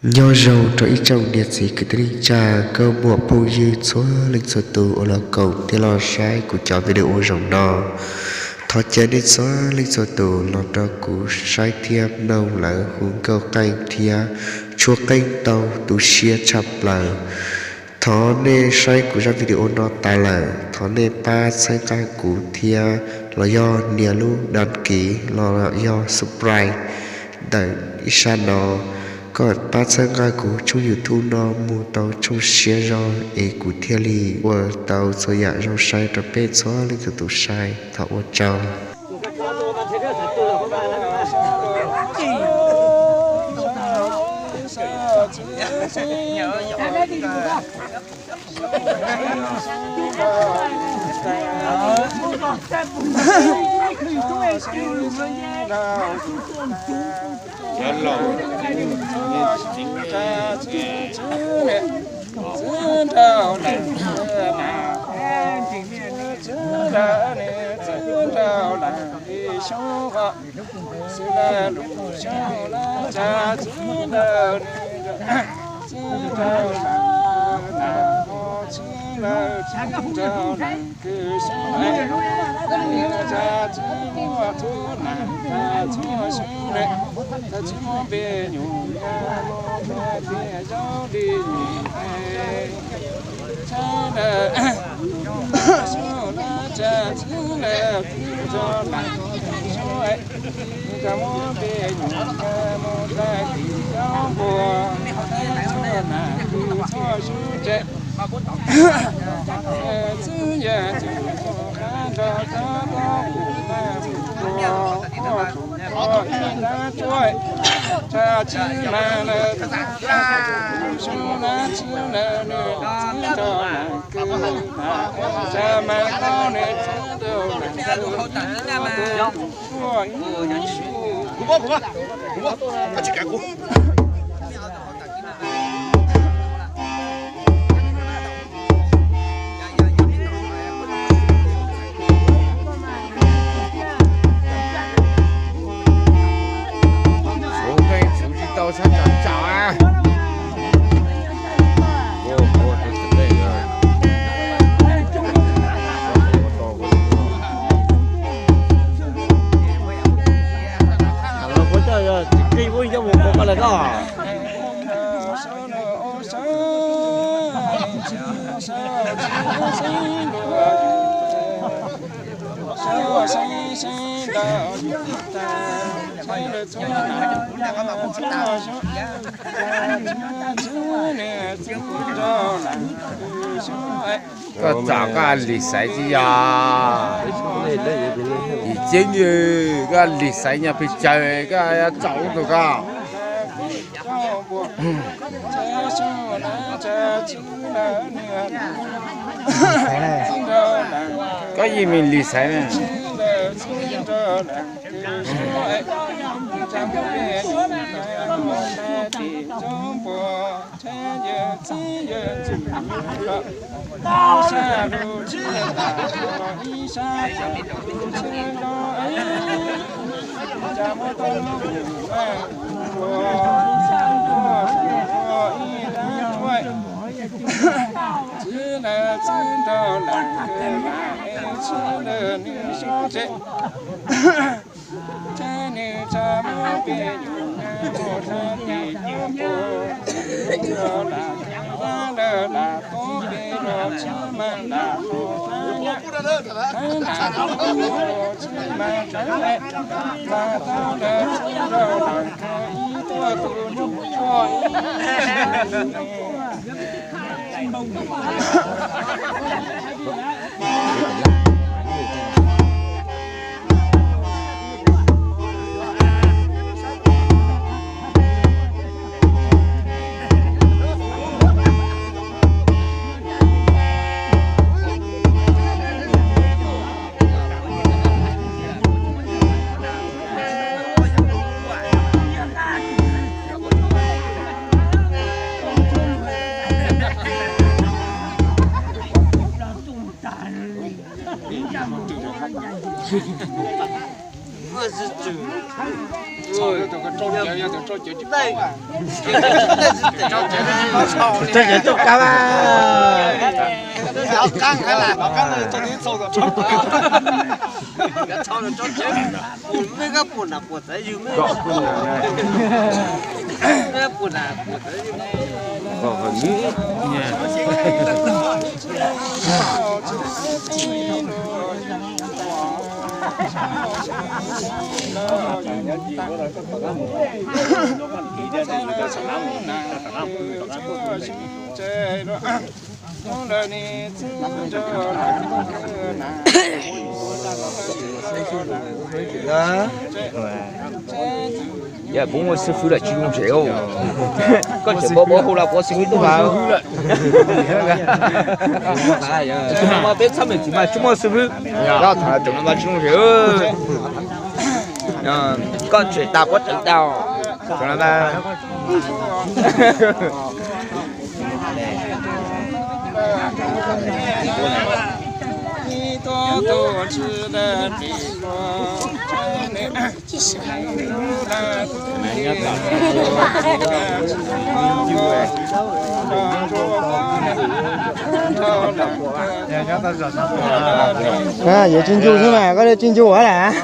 Nyob zoo rau ib tsoom niam txiv kwv tij neej tsa, nkauj muam phooj ywg txhua leej txhua tus uas los koom thiab los saib kuv cov video zaum no. Thov caw nej txhua leej txhua tus los nrog kuv saib thiab mloog lawv hu nkauj qeej thiab tshuab qeej tau tu siab tshaj plaws. Thov nej saib kuv zaj video no tas lawm, thov nej pab txhawb nqa kuv thiab los yog nias lub đăng ký los yog subscribe ntawm ib sab no, kom pab txhawb nqa kuv tshooj YouTube no mus tau tshooj siab zog es kuv thiaj li ua tau txhua yam zoo saib rau peb txhua leej txhua tus saib. Thov ua tsaug. Txhuv nqeej txhuv tsis tau sab tsam tsam a. Koj tsom koj lis xaiv tsis yog? Yim ceeb, koj lis xaiv nyaj pes tsawg koj tsom ub tug koj. Koj yeej me lis xaiv na. Rau cawv tuaj kab a. Mej koj puas nam puas txawv yug mej? Mej koj puas nam puas txawv yug mej? Yog puab muaj xib fwb lawm tsis zoo ntsev. Koj tseem paub paub hu los puab xib fwb tuaj mas. Peb txhob me ntsis mas tsis muaj xib fwb, koj tham tseem no mas tsis zoo ntsev. Koj tseem tas puab tseem tas. Yuav tsis ncu xwb mas koj tsis ncu ua las.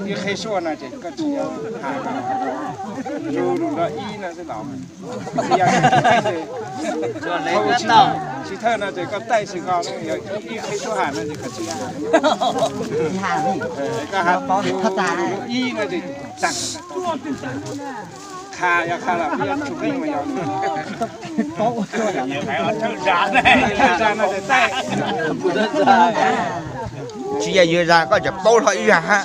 Ib qhib suab no ces koj tsis yog has, zus lus nrog ib no xwb los. Tsis thawj no ces koj taij tsis ko, yog ib qhib suab has no ces koj tsis yog has. Koj has zus lus ib no ces tag. Qha yog qha los peb yuav tsum qeej mas yog. Tsis yog yus zag koj tseem paub hlo ib zag hab.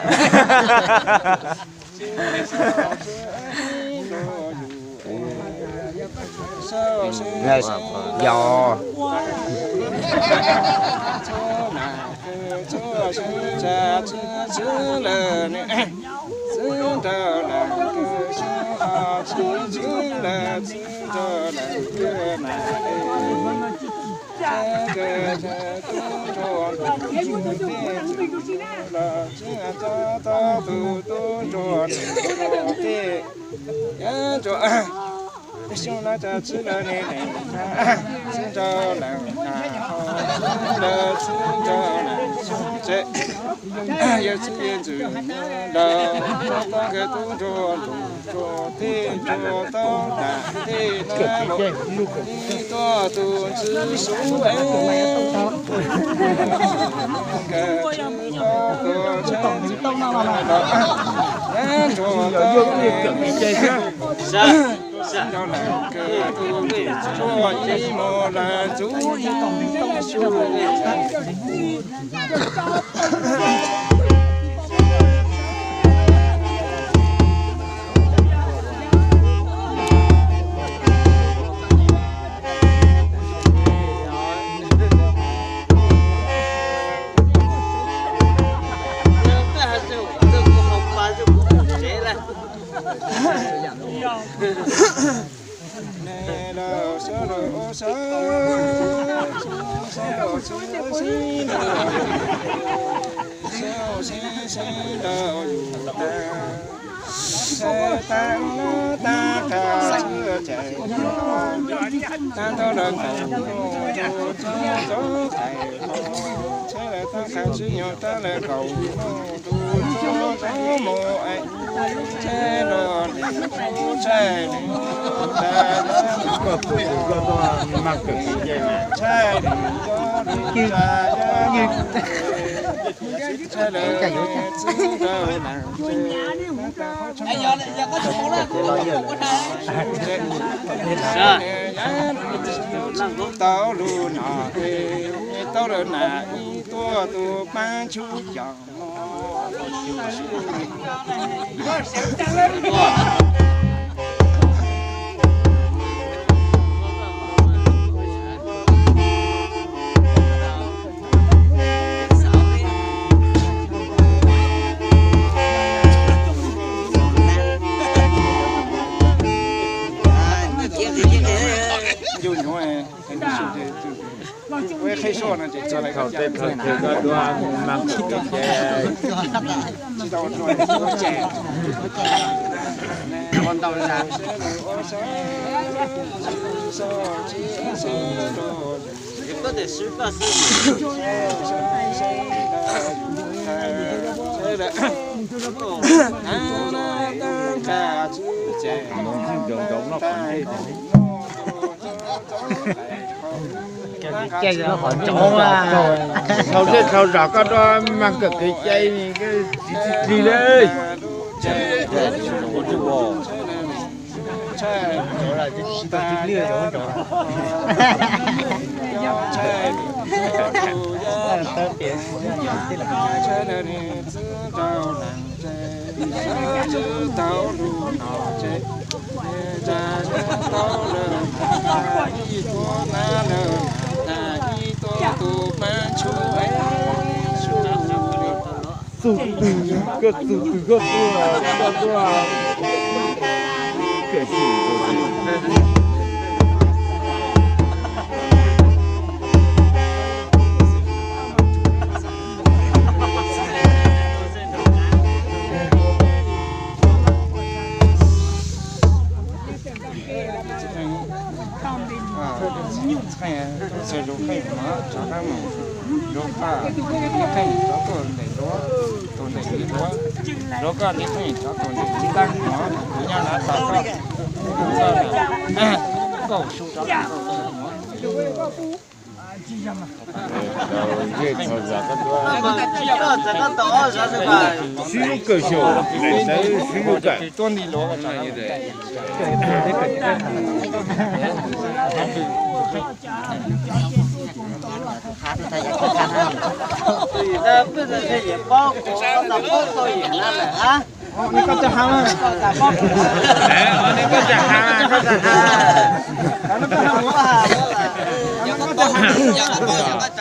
Yog. Yawg txiv yawg ntxwv lawv tau nkawd tub ntsuag ntuj tsuag teb ntsuag tau nram tej na los, ib tuaj tus ntxwv sub es nkawd tsis tau tuaj tsheb ntxwv los, nab ntsuag tau nkawd tus ntsuag ib mus lawm ntxuv ib su. Tau lug no, tau lug na, ib tuab tug paab tshub cov. Ua qhib suab no ces txog lawm, koj dua mag kev ces ua ntau zag. Thaum zej thaum zam koj dua mag kawm kev cai, txiv txi plig le. Txug twg koj txug twg koj tuaj, koj tuaj. Txhais lus qeej no rov qab mus, lus koj li qeej rov tuaj ntawm duav, tus ntawm li duav, lus koj li qeej rov tus ntawm li tab no, nyob na tos koj, koj su rov qab. Sib kawm xyaum, sib kawm.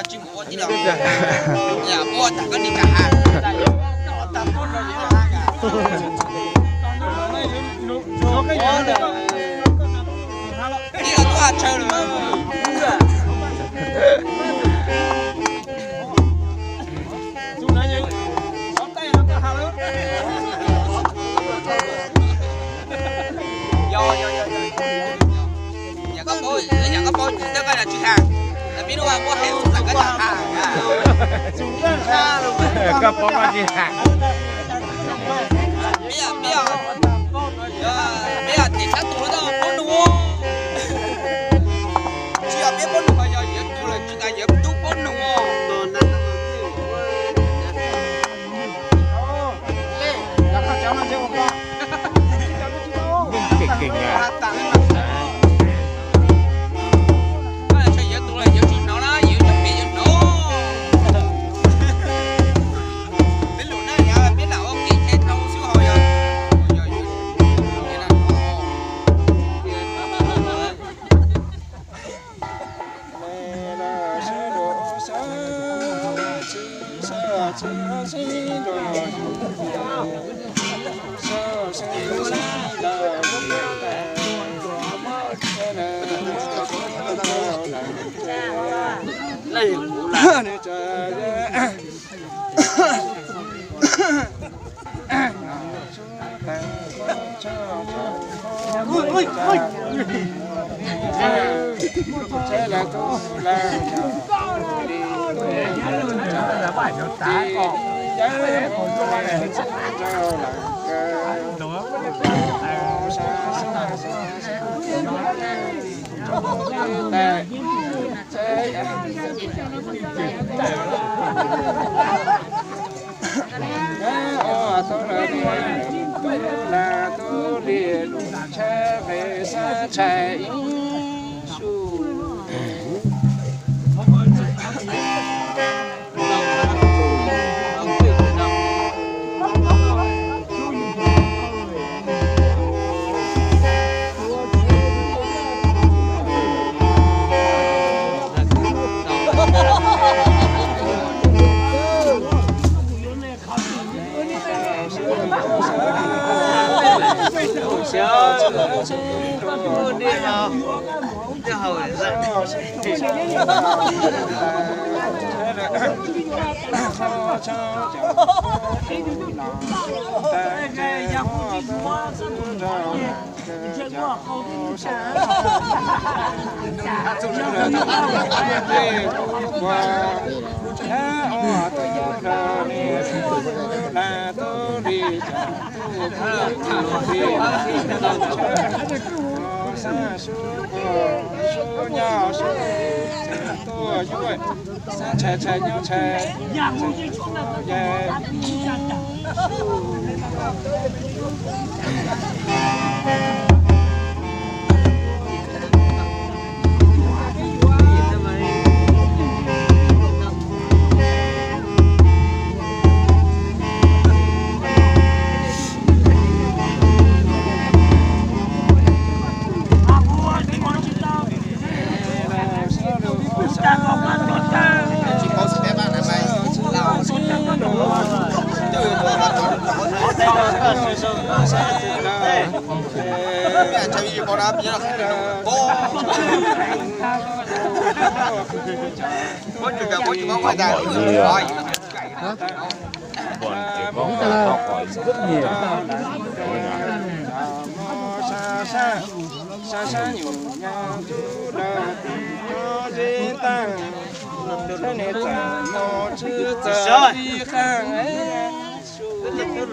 Koj paub koj tsis has.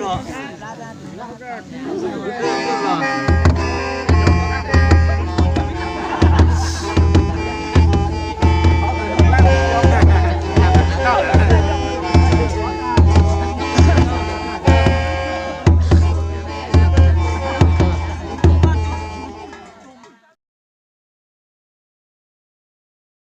Los,